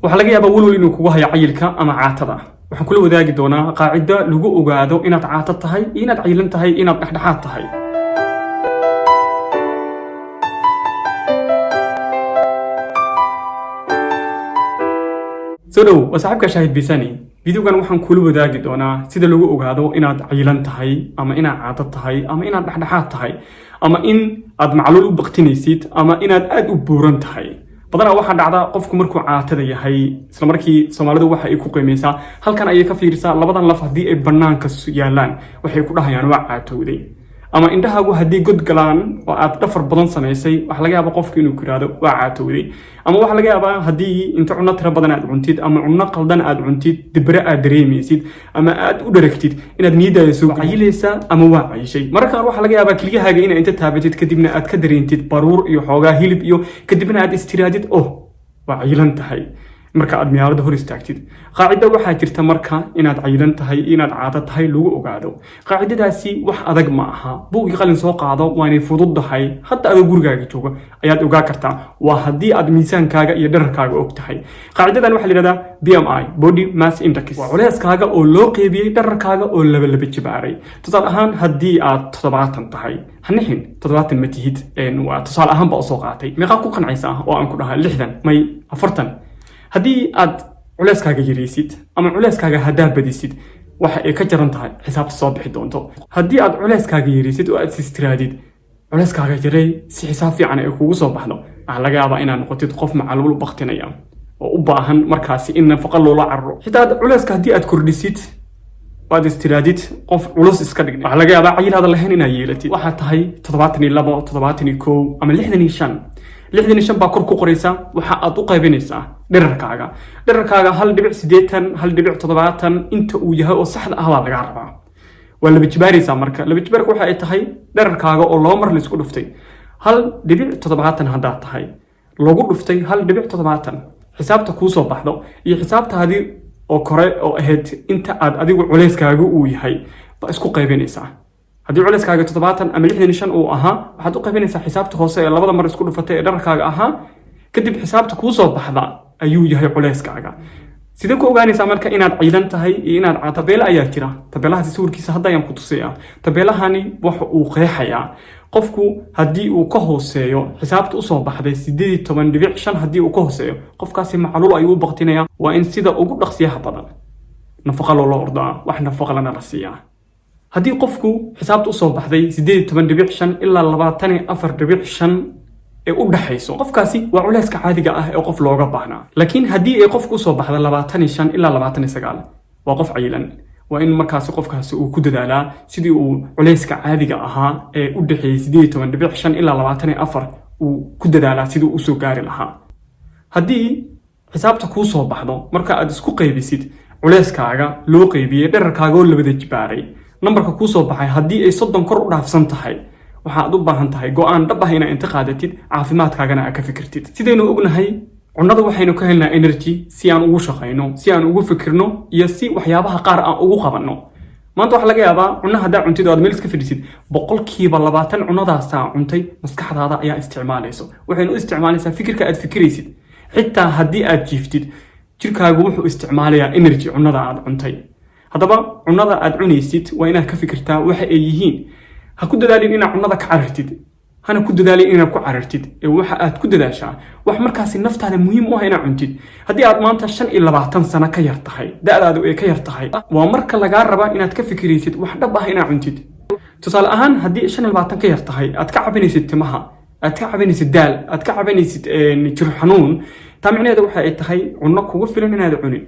Waxaa laga yaabaa walwal inuu kugu hayo cayilka ama caatada. Waxaan kula wadaagi doonaa qaacido lagu ogaado inaad caato tahay iyo inaad cayilan tahay, inaad dhexdhexaad tahay. Soo dhow, waa saaxiibka Shaahid Bisani. Videogan waxaan kula wadaagi doonaa sida lagu ogaado inaad cayilan tahay ama inaad caato tahay ama inaad dhexdhexaad tahay ama in aad macluul u baktinaysid ama inaad aad u buuran tahay. Badanaa waxaa dhacda qofku markuu caatada yahay, isla markii Soomaalidu waxa ay ku qiimeysaa halkan ayay ka fiirisaa. Labadan laf haddii ay banaanka yaalaan, waxay ku dhahayaan waa caatowday. Ama indhahaagu haddii god galaan oo aad dhafar badan samaysay, waxaa laga yaabaa qofku inuu ku yidhaahdo waa caatowday. Ama waxaa laga yaabaa haddii inta cunno tiro badan aad cuntid ama cunno qaldan aad cuntid, dibre aad dareemaysid ama aad u dharagtid, inaad niyadaada soo cayilaysaa ama waa cayishay. Mararka qaar waxaa laga yaabaa kelyahaaga inaad inta taabatid, kadibna aad ka dareentid baruur iyo xoogaa hilib iyo kadibna aad istiraadid, "Oh, waa cayilan tahay," marka aad miyaaradda hor istaagtid. Qaacido waxaa jirta marka inaad cayilan tahay, inaad caado tahay lagu ogaado. Qaacidadaasi wax adag ma aha. Buugii qalin soo qaado, waa inay fududdahay. Hadda adoo gurigaaga jooga ayaad ogaa kartaa, waa haddii aad miisaankaaga iyo dherarkaaga og tahay. Qaacidadan waxaa la yidhahdaa BMI, body mass index. Waa culeyskaaga oo loo qeybiyey dherarkaaga oo laba laba jibaaray. Tusaale ahaan, haddii aad 70 tahay, hanixin, 70 ma tihid, waa tusaale ahaan baa usoo qaatay. Meeqaa ku qancaysaa oo aan ku dhahaa 60 may 40? Haddii aad culeyskaaga yaraysid ama culeyskaaga haddaa badisid, waxa ay ka jaran tahay xisaabta soo bixi doonto. Haddii aad culeyskaaga yaraysid oo aad sistiraadid culeyskaaga yaray si xisaab fiican ay kugu soo baxdo, waxaa laga yaabaa inaad noqotid qof macaluul u baktinaya oo u baahan markaasi in nafaqa loola cararo. Xitaa culeyska haddii aad kordhisid, waad istiraadid qof culus iska dhig, waxaa laga yaabaa cayilaada lahayn inaad yeelatid. Waxaad tahay 72, 71 ama 65. 65 baa kor ku qoraysaa. Waxa aad u qaybinaysaa dherarkaaga. Dherarkaaga 1.80, 1.70 inta uu yahay oo saxda ah baa lagaa rabaa. Waa laba jibaaraysaa. Marka laba jibaarka waxa ay tahay dherarkaaga oo laba mar laisku dhuftay. 1.70 haddaad tahay, lagu dhuftay 1.70, xisaabta kuu soo baxdo iyo xisaabtaadii oo kore oo ahayd inta aad adigu culeyskaaga uu yahay baa isku qaybinaysaa. Haddii culeyskaaga 70 ama 65 uu ahaa, waxaad u qaybinaysaa xisaabta hoose ee labada mar isku dhufatay ee dherarkaaga ahaa. Kadib xisaabta kuu soo baxda ayuu yahay culeyskaaga. Sidee ku ogaanaysaa marka inaad ciidan tahay iyo inaad tabeelo ayaa jira. Tabeelahaasi sawirkiisa hadda ayaan ku tusayaa. Tabeelahani waxa uu qeexayaa qofku haddii uu ka hooseeyo xisaabta usoo baxday 18.5, haddii uu ka hooseeyo, qofkaasi macluul ayuu u baqtinayaa. Waa in sida ugu dhaqsiyaha badan nafaqa loola ordaa, wax nafaqa lana la siiyaa. Haddii qofku xisaabta usoo baxday 18.5 ilaa 24.5 ee u dhaxayso, qofkaasi waa culeyska caadiga ah ee qof looga baahnaa. Laakiin haddii ay qofku usoo baxda 25 ilaa 29, waa qof cayilan. Waa in markaasi qofkaasi uu ku dadaalaa sidii uu culeyska caadiga ahaa ee u dhexeeyey 18.5 ilaa 24 uu ku dadaalaa sidii uu usoo gaari lahaa. Haddii xisaabta kuu soo baxdo marka aad isku qaybisid culeyskaaga loo qaybiyey dherarkaaga oo labada jibaaray, nambarka kuu soo baxay haddii ay 30 kor u dhaafsan tahay, waxaad u baahan tahay go-aan dhab ah inaad inta qaadatid, caafimaadkaagana aad ka fikirtid. Sidaynu ognahay, cunnada waxaynu ka helnaa energy si aan ugu shaqayno, si aan ugu fikirno iyo si waxyaabaha qaar aan ugu qabanno. Maanta waxaa laga yaabaa cunno haddaa cuntid oo aad meel iska fadhisid, 20% cunnadaasaa cuntay maskaxdaada ayaa isticmaalayso. Waxaynu u isticmaalaysaa fikirka aad fikiraysid. Xitaa haddii aad jiiftid, jirkaagu wuxuu isticmaalayaa energy cunnada aad cuntay. Haddaba cunnada aad cunaysid waa inaad ka fikirtaa waxa ay yihiin. Ha ku dadaalin inaad cunnada ka carartid, hana ku dadaalin inaad ku carartid, ee waxa aad ku dadaashaa wax markaasi naftaada muhiim u ah inaad cuntid. Haddii aad maanta 25 sano ka yar tahay, da'daadu ay ka yar tahay, waa marka lagaa rabaa inaad ka fikiraysid wax dhab ah inaad cuntid. Tusaale ahaan, haddii 25 ka yar tahay, aad ka cabinaysid timaha, aad ka cabanaysid daal, aad ka cabanaysid jir xanuun, taa micnaheedu waxa ay tahay cunno kugu filan inaad cunin.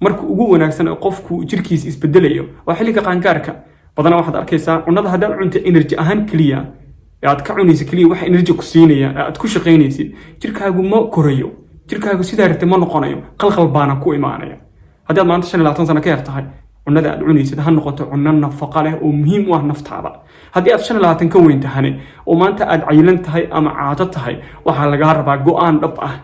Marka ugu wanaagsan ee qofku jirkiisa isbedelayo waa xilliga qaangaarka. Badanaa waxaad arkaysaa cunnada haddaad cunto energy ahaan keliya ee aad ka cunaysa keliya, waxa energy ku siinaya ee aad ku shaqaynaysid, jirkaagu ma korayo, jirkaagu sidaa rabtay ma noqonayo, qalqal baana ku imaanaya. Haddii aad maanta 25 sano ka yar tahay, cunnada aad cunaysid ha noqoto cunno nafaqa leh oo muhiim u ah naftaada. Haddii aad 25 ka weyn tahane oo maanta aad cayilan tahay ama caato tahay, waxaa lagaa rabaa go-aan dhab ah.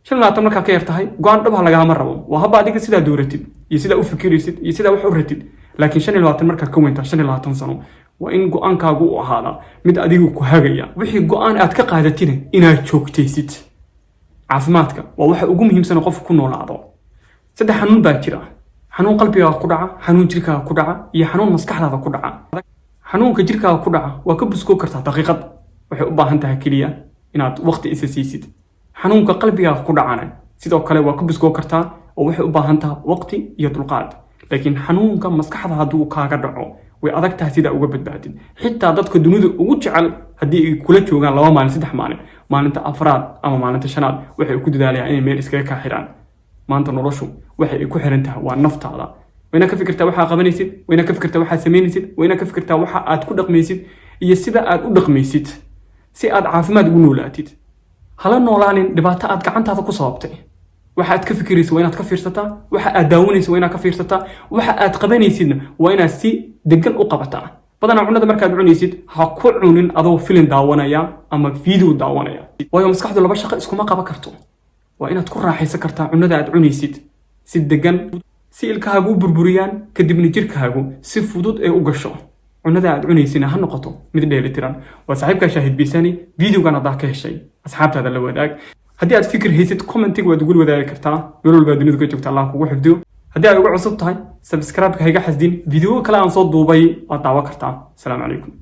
25 markaa ka yar tahay, go-aan dhab ah lagaama rabo. Waa haba adiga sidaa dooratid iyo sidaa u fikiraysid iyo sidaa wax u ratid. Laakiin 25 markaa ka weyn tahay, 25 sano, waa in go-aankaagu u ahaadaa mid adigu ku hagaya. Wixii go-aan aad ka qaadatina inaad joogtaysid. Caafimaadka waa waxa ugu muhiimsan oo qofku ku noolaado. Saddex xanuun baa jira: xanuun qalbigaaga ku dhaca, xanuun jirkaaga ku dhaca iyo xanuun maskaxdaada ku dhaca. Xanuunka jirkaaga ku dhaca waa ka buskoo kartaa daqiiqad, waxay u baahan tahay keliya inaad waqti isa siisid. Xanuunka qalbigaaga ku dhacana sidoo kale waa ka buskoo kartaa oo waxay u baahan tahay waqti iyo dulqaad. Laakiin xanuunka maskaxda hadduu kaaga dhaco, way adag tahay sidaa uga badbaadid. Xitaa dadka dunida ugu jecel haddii ay kula joogaan 2 maalin, 3 maalin, maalinta afraad ama maalinta shanaad waxay ku dadaalayaan inay meel iskaga kaa xiraan. Maanta noloshu waxay ay ku xiran tahay waa naftaada. Waa inaad ka fikirtaa waxaa qabanaysid, waa inaad ka fikirtaa waxaad samaynaysid, waa inaad ka fikirtaa waxa aad ku dhaqmaysid iyo sida aad u dhaqmaysid, si aad caafimaad ugu noolaatid. Hala noolaanin dhibaato aad gacantaada ku sababtay. Waxa aad ka fikiraysa waa inaad ka fiirsataa, waxa aad daawanaysa waa inaad ka fiirsataa, waxa aad qabanaysidna waa inaad si degan u qabataa. Badanaa cunada markaad cunaysid, ha ku cunin adoo filin daawanaya ama video daawanaya, waayo maskaxdu laba shaqo iskuma qaban karto. Waa inaad ku raaxaysan kartaa cunada aad cunaysid si degan, si ilkahaagu u burburiyaan, kadibna jirkaagu si fudud ee u gasho. Cunada aad cunaysina ha noqoto mid dheelitiran. Waa saaxiibkaa Shaahid Bisani. Videogan haddaa ka heshay, asxaabtaada la wadaag. Haddii aad fikir haysid, commentiga waad igula wadaagi kartaa. Meel walbaa dunida ka joogta, Allah kugu xifdiyo. Haddii aad ugu cusub tahay, subscribe-ka hayga xasdin. Video kale aan soo duubay waad daawan kartaa. Asalaamu calaykum.